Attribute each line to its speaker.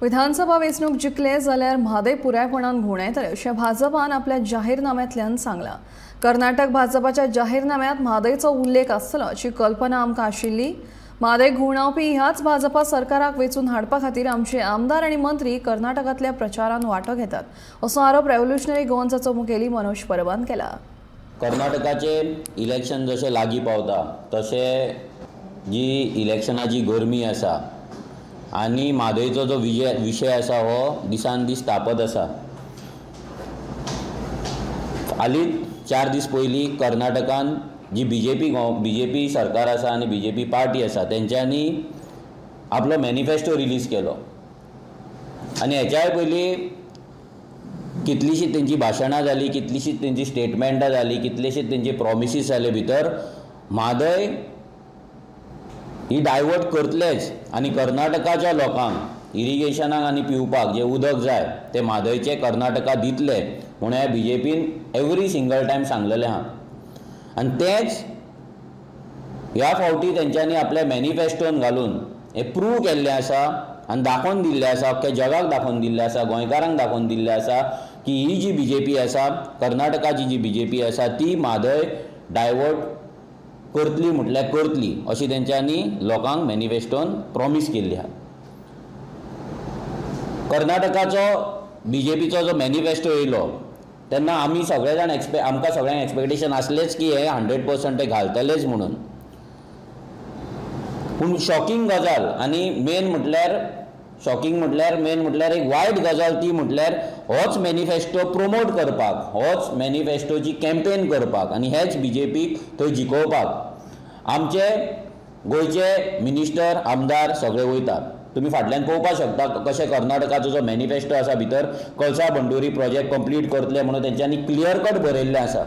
Speaker 1: विधानसभा वेंचणूक जिखले जाल्यार म्हादय पुरायपणान घुंवडायतले अशें भाजपान आपल्या जाहीरनाम्यांतल्यान सांगलां. कर्नाटक भाजपाच्या जाहीरनाम्यांत म्हादयचो उल्लेख आसतलो अशी कल्पना आमकां आशिल्ली. म्हादय घुंवडावपी ह्याच भाजपा सरकाराक वेंचून हाडपा खातीर आमचे आमदार आनी मंत्री कर्नाटकांतल्या प्रचारान वांटो घेतात असो आरोप रेव्होल्युशनरी गोवन्साचो मुखेली मनोज परबान केला.
Speaker 2: कर्नाटकाचे इलेक्शन जशें लागीं पावता तशें जी इलेक्शनाची गरमी आसा आनी म्हादयचो जो विशय आसा हो दिसान दीस तापत आसा. हालींच 4 दीस पयलीं कर्नाटकान जी बीजेपी सरकार आसा आनी बीजेपी पार्टी आसा तेंच्यांनी आपलो मॅनिफेस्टो रिलीज केलो आनी हेच्याय पयलीं कितलींशीं तेंची भाशणां जालीं, कितलींशीं तेंची स्टेटमेंटां जालीं, कितलेशीं तेंची प्रॉमिसीस जाले भितर म्हादय ही डायवर्ट करतलेच आनी कर्नाटकाच्या लोकांक इरिगेशनाक आनी पिवपाक जें उदक जाय तें म्हादयचें कर्नाटका दितले म्हूण ह्या बीजेपीन एवरी सिंगल टायम सांगलेलें आहा. आनी तेंच ह्या फावटी तेंच्यांनी आपल्या मॅनिफेस्टोन घालून हें प्रूव केल्लें आसा आनी दाखोवन दिल्लें आसा, अख्ख्या जगाक दाखोवन दिल्लें आसा, गोंयकारांक दाखोवन दिल्लें आसा की ही जी बीजेपी आसा, कर्नाटकाची जी बीजेपी आसा ती म्हादय डायवर्ट करतली म्हटल्यार करतली अशी तेंच्यांनी लोकांक मॅनिफेस्टोन प्रॉमीस केल्ली आहा. कर्नाटकाचो बीजेपीचो जो मॅनिफेस्टो येयलो तेन्ना आमी सगळे जाण आमकां सगळ्यांक एक्सपेक्टेशन आसलेंच की हे 100% ते घालतलेच म्हणून. पूण शॉकिंग गजाल आनी मेन म्हटल्यार शॉकिंग म्हटल्यार मेन म्हटल्यार एक वायट गजाल ती म्हटल्यार होच मॅनिफेस्टो प्रमोट करपाक, होच मॅनिफेस्टोची कॅम्पेन करपाक आनी हेच बीजेपीक थंय जिखोवपाक आमचे गोंयचे मिनिस्टर आमदार सगळे वयतात. तुमी फाटल्यान पळोवपाक शकता कशें कर्नाटकाचो जो मॅनिफेस्टो आसा भितर कलसा बंडोरी प्रोजेक्ट कंप्लीट करतले म्हणून तेंच्यांनी क्लियर कट बरयल्लें आसा.